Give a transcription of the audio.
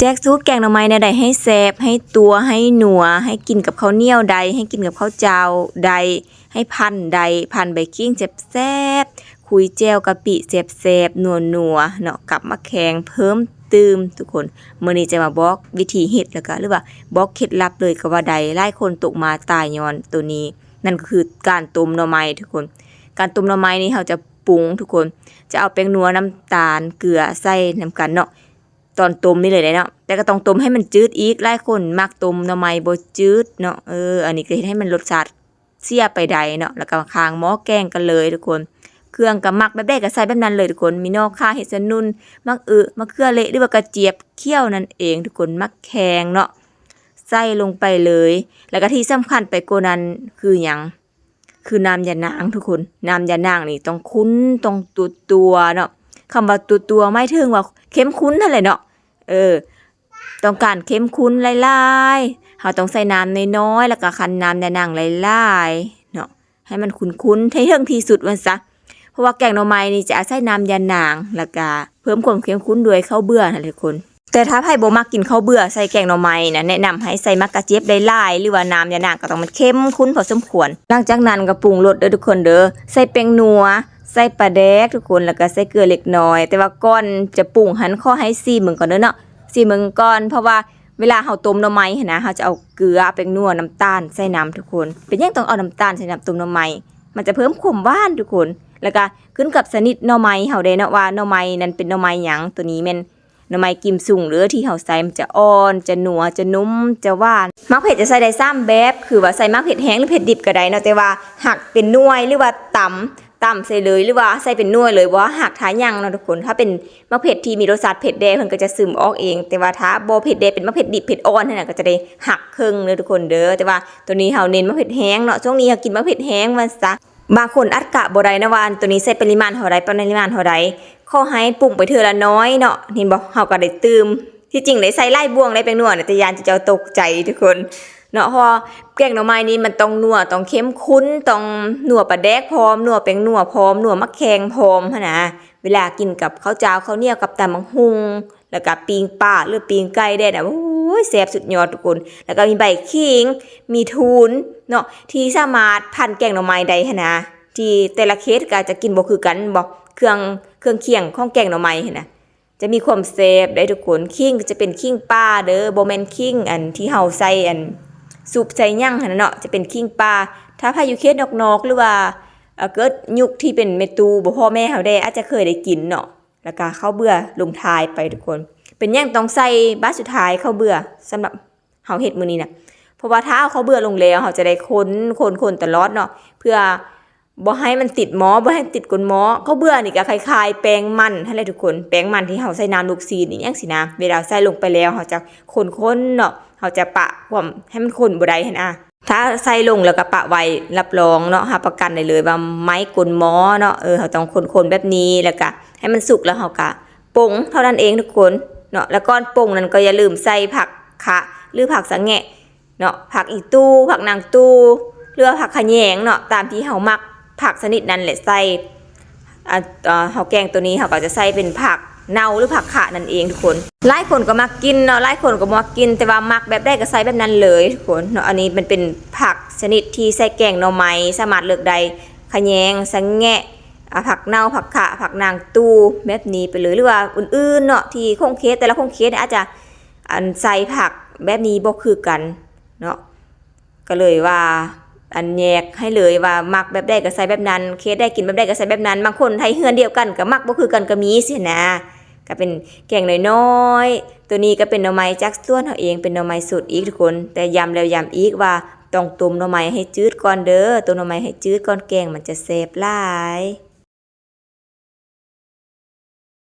ແຈກສູດແກງໜໍ່ໄມ້ແນວໃດໃຫ້ແຊບ, ໃຫ້ຕົວ, ໃຫ້ນົວ, ໃຫ້ກິນກັບເຂົ້າໜຽວໄດ້, ໃຫ້ກິນກັບເຂົ້າເຈົ້າໄດ້, ໃຫ້ພັນໄດ້, ພັນໃບຂີງແຊບໆ, ຄຸຍແຈ່ວກະປິແຊບໆ ນົວໆເນາະ, ກັບໝາກແຄງເພີ່ມຕື່ມທຸກຄົນ. ມື້ນີ້ຈະມາບອກວິທີເຮັດ ແລ້ວກະ ຫຼືວ່າບອກເຄັດລັບເລີຍກໍວ່າໄດ້. ຫຼາຍຄົນຕົກມາຕາຍຍ້ອນໂຕນີ້, ນັ້ນກໍຄືການຕົ້ມໜໍ່ໄມ້ທຸກຄົນ. ການຕົ້ມໜໍ່ໄມ້ນີ້ເຮົາຈະປຸງທຸກຄົນ, ຈະເອົາແປ້ງນົວ, ນ້ຳຕານ, ເກືອໃສ່ນຳກັນເນາະ ຕອນຕົ້ມນີ້ເລີຍເດ້ເນາະ. ແຕ່ກໍຕ້ອງຕົ້ມໃຫ້ມັນຈືດອີກ, ຫຼາຍຄົນມັກຕົ້ມໜໍ່ໄມ້ບໍ່ຈືດເນາະ. ເອີ ອັນນີ້ກໍເຮັດໃຫ້ມັນລົດຊາດເສຍໄປໄດ້ເນາະ. ແລ້ວກໍຄາງໝໍ້ແກງກັນເລີຍທຸກຄົນ. ເຄື່ອງກໍມັກແບບໃດກໍໃສ່ແບບນັ້ນເລີຍທຸກຄົນ. ມີໜໍ່ຂ່າ, ເຫັດສະໜຸ່ນ, ໝາກອຶ, ມະເຂືອເລະ ຫຼືວ່າກະຈຽບຂຽວນັ້ນເອງທຸກຄົນ, ໝາກແຄງເນາະ ໃສ່ລົງໄປເລີຍ. ແລ້ວກໍທີ່ສຳຄັນໄປກວ່ານັ້ນຄືຫຍັງ? ຄືນ້ຳຢານາງທຸກຄົນ. ນ້ຳຢານາງນີ້ຕ້ອງຂຸ້ນ, ຕ້ອງຕົວໆເນາະ. ຄຳວ່າຕົວໆໝາຍເຖິງວ່າເຂັ້ມຂຸ້ນຫັ້ນແຫຼະເນາະ. ເອີ ຕ້ອງການເຂັ້ມຂຸ້ນຫຼາຍໆ, ເຮົາຕ້ອງໃສ່ນ້ຳນ້ອຍໆ ແລ້ວກໍຄັ້ນນ້ຳຢານາງຫຼາຍໆເນາະ, ໃຫ້ມັນຂຸ້ນໆ ໃຫ້ເຖິງທີ່ສຸດວ່າຊະ. ເພາະວ່າແກງໜໍ່ໄມ້ນີ້ຈະອາໄສນ້ຳຢານາງ ແລ້ວກໍເພີ່ມຄວາມເຂັ້ມຂຸ້ນດ້ວຍເຂົ້າເບືອຫັ້ນແຫຼະທຸກຄົນ. ແຕ່ຖ້າໃຜບໍ່ມັກກິນເຂົ້າເບືອໃສ່ແກງໜໍ່ໄມ້ນະ, ແນະນຳໃຫ້ໃສ່ໝາກກະເຈັບຫຼາຍໆ ຫຼືວ່ານ້ຳຢານາງກໍຕ້ອງມັນເຂັ້ມຂຸ້ນພໍສົມຄວນ. ຫຼັງຈາກນັ້ນກໍປຸງລົດເດີທຸກຄົນເດີ, ໃສ່ແປ້ງນົວ, ໃສ່ປາແດກທຸກຄົນ, ແລ້ວກໍໃສ່ເກືອເລັກນ້ອຍ. ແຕ່ວ່າກ່ອນຈະປຸງຫັ້ນ ຂໍໃຫ້ຊີມເບິ່ງກ່ອນເດີເນາະ, ຊີມເບິ່ງກ່ອນ. ເພາະວ່າເວລາເຮົາຕົ້ມໜໍ່ໄມ້ຫັ້ນນະ, ເຮົາຈະເອົາເກືອ, ແປ້ງນົວ, ນ້ຳຕານໃສ່ນຳທຸກຄົນ. ເປັນຫຍັງຕ້ອງເອົານ້ຳຕານໃສ່ນຳຕົ້ມໜໍ່ໄມ້? ມັນຈະເພີ່ມຄວາມຫວານທຸກຄົນ. ແລ້ວກໍຂຶ້ນກັບຊະນິດໜໍ່ໄມ້ເຮົາເດ້ເນາະ, ວ່າໜໍ່ໄມ້ນັ້ນເປັນໜໍ່ໄມ້ຫຍັງ. ໂຕນີ້ແມ່ນ ໜໍ່ໄມ້ກິມສຸງເດີ ທີ່ເຮົາໃສ່ມັນຈະອ່ອນ, ຈະນົວ, ຈະນຸ່ມ, ຈະຫວານ. ໝາກເຜັດຈະໃສ່ໄດ້ສາມແບບ, ຄືວ່າໃສ່ໝາກເຜັດແຫ້ງ ຫຼື ເຜັດດິບກໍໄດ້ເນາະ, ແຕ່ວ່າຫັກເປັນໜ່ວຍ ຫຼືວ່າຕຳ, ຕຳໃສ່ເລີຍ ຫຼືວ່າໃສ່ເປັນໜ່ວຍເລີຍ, ບໍ່ວ່າຫັກທາຫຍັງເນາະທຸກຄົນ. ຖ້າເປັນໝາກເຜັດທີ່ມີລົດຊາດເຜັດແດ່ ເພິ່ນກໍຈະຊຶມອອກເອງ, ແຕ່ວ່າຖ້າບໍ່ເຜັດແດ່ ເປັນໝາກເຜັດດິບ ເຜັດອ່ອນຫັ້ນນະ ກໍຈະໄດ້ຫັກເຄິ່ງເດີທຸກຄົນເດີ. ແຕ່ວ່າໂຕນີ້ເຮົາເນັ້ນໝາກເຜັດແຫ້ງເນາະ, ຊ່ວງນີ້ເຮົາກິນໝາກເຜັດແຫ້ງວ່າຊະ. ບາງຄົນອາດກະບໍ່ໄດ້ນະວ່າ ອັນໂຕນີ້ໃສ່ປະລິມານເທົ່າໃດ, ປະລິມານເທົ່າໃດ, ຂໍໃຫ້ປຸງໄປເທື່ອລະໜ້ອຍເນາະ. ເຫັນບໍ່? ເຮົາກໍໄດ້ຕື່ມ. ທີ່ຈິງໄດ້ໃສ່ຫຼາຍບ່ວງໄດ໋ແປ້ງນົວນະ, ແຕ່ຢ້ານເຈົ້າຕົກໃຈທຸກຄົນເນາະ, ເພາະວ່າແກງໜໍ່ໄມ້ນີ້ມັນຕ້ອງນົວ, ຕ້ອງເຂັ້ມຂຸ້ນ, ຕ້ອງນົວປາແດກພ້ອມ, ນົວແປ້ງນົວພ້ອມ, ນົວໝາກແຄງພ້ອມຫັ້ນນະ. ເວລາກິນກັບເຂົ້າເຈົ້າ, ເຂົ້າໜຽວ, ກັບຕຳບັກຫຸ່ງ ແລ້ວກະປີ້ງປາ ຫຼື ປີ້ງໄກ່ແດ່ນະ, ໂອ້ຍ ແຊບສຸດຍອດທຸກຄົນ. ແລ້ວກະມີໃບຂີງ, ມີທູນເນາະ ທີ່ສາມາດພັນແກງໜໍ່ໄມ້ໄດ້ຫັ້ນນະ. ທີ່ແຕ່ລະເຂດກໍອາດຈະກິນບໍ່ຄືກັນບໍ, ເຄື່ອງ, ເຄື່ອງຄຽງຂອງແກງໜໍ່ໄມ້ຫັ້ນນະ ຈະມີຄວາມແຊບໄດ໋ທຸກຄົນ. ຂີງກໍຈະເປັນຂີງປ່າເດີ, ບໍ່ແມ່ນຂີງອັນທີ່ເຮົາໃສ່ອັນຊຸບໃສ່ຫຍັງຫັ້ນນະເນາະ, ຈະເປັນຂີງປ່າ. ຖ້າໃຜຢູ່ເຂດນອກໆ ຫຼືວ່າ ເອີ ເກີດຍຸກທີ່ເປັນແມ່ຕູ້ບໍ່ພໍ່ແມ່ເຮົາແດ່ ອາດຈະເຄີຍໄດ້ກິນເນາະ. ແລ້ວກະເຂົ້າເບືອລົງທ້າຍໄປທຸກຄົນ. ເປັນຫຍັງຕ້ອງໃສ່ບາດສຸດທ້າຍເຂົ້າເບືອ? ສຳລັບເຮົາເຮັດມື້ນີ້ນະ ເພາະວ່າຖ້າເອົາເຂົ້າເບືອລົງແລ້ວ ເຮົາຈະໄດ້ຄົນ, ຄົນ, ຄົນຕະຫຼອດເນາະ ເພື່ອບໍ່ໃຫ້ມັນຕິດໝໍ້, ບໍ່ໃຫ້ຕິດກົ້ນໝໍ້. ເຂົ້າເບືອນີ້ກໍຄ້າຍໆແປ້ງມັນຫັ້ນແຫຼະທຸກຄົນ, ແປ້ງມັນທີ່ເຮົາໃສ່ນ້ຳລູກຊີ້ນອີ່ຫຍັງຊີ້ນະ. ເວລາໃສ່ລົງໄປແລ້ວ ເຮົາຈະຄົນໆເນາະ, ເຮົາຈະປະຄວາມໃຫ້ມັນຄົນບໍ່ໄດ້ຫັ້ນນະ. ຖ້າໃສ່ລົງແລ້ວກໍປະໄວ້ ຮັບຮອງເນາະ, ຮັບປະກັນໄດ້ເລີຍວ່າໄໝ້ກົ້ນໝໍ້ເນາະ. ເອີ ເຮົາຕ້ອງຄົນໆແບບນີ້ ແລ້ວກໍໃຫ້ມັນສຸກ ແລ້ວເຮົາກໍປົງເທົ່ານັ້ນເອງທຸກຄົນເນາະ. ແລ້ວກ່ອນປົງນັ້ນກໍຢ່າລືມໃສ່ຜັກຂະ ຫຼື ຜັກສະແງະເນາະ, ຜັກອີ່ຕູ່, ຜັກນາງຕູ່ ຫຼືວ່າຜັກຂະແຍງເນາະ, ຕາມທີ່ເຮົາມັກ ຜັກຊະນິດນັ້ນແຫຼະໃສ່ ອາ ເຮົາແກງໂຕນີ້ ເຮົາກໍຈະໃສ່ເປັນຜັກເນົ່າ ຫຼື ຜັກຂະນັ້ນເອງທຸກຄົນ. ຫຼາຍຄົນກໍມັກກິນເນາະ, ຫຼາຍຄົນກໍບໍ່ມັກກິນ, ແຕ່ວ່າມັກແບບໃດກໍໃສ່ແບບນັ້ນເລີຍທຸກຄົນເນາະ. ອັນນີ້ມັນເປັນຜັກຊະນິດທີ່ໃສ່ແກງໜໍ່ໄມ້ ສາມາດເລືອກໄດ້ ຂະແຍງ, ສະແງະ, ອາ ຜັກເນົ່າ, ຜັກຂະ, ຜັກນາງຕູ່ ແບບນີ້ໄປເລີຍ ຫຼືວ່າອື່ນໆເນາະ. ທີ່ຂົງເຂດ ແຕ່ລະຂົງເຂດອາດຈະ ອັນ ໃສ່ຜັກແບບນີ້ບໍ່ຄືກັນເນາະ. ກໍເລີຍວ່າ ອັນ ແຍກໃຫ້ເລີຍວ່າມັກແບບໃດກໍໃສ່ແບບນັ້ນ, ເຂດໃດກິນແບບໃດກໍໃສ່ແບບນັ້ນ. ບາງຄົນໄທເຮືອນດຽວກັນກໍມັກບໍ່ຄືກັນກໍມີຊີ້ນະ. ກໍເປັນແກງນ້ອຍໆ, ໂຕນີ້ກໍເປັນໜໍ່ໄມ້ຈາກສວນເຮົາເອງ, ເປັນໜໍ່ໄມ້ສົດອີກທຸກຄົນ. ແຕ່ຢ້ຳແລ້ວຢ້ຳອີກວ່າຕ້ອງຕົ້ມໜໍ່ໄມ້ໃຫ້ຈືດກ່ອນເດີ, ຕົ້ມໜໍ່ໄມ້ໃຫ້ຈືດກ່ອນ, ແກງມັນຈະແຊບຫຼາຍ.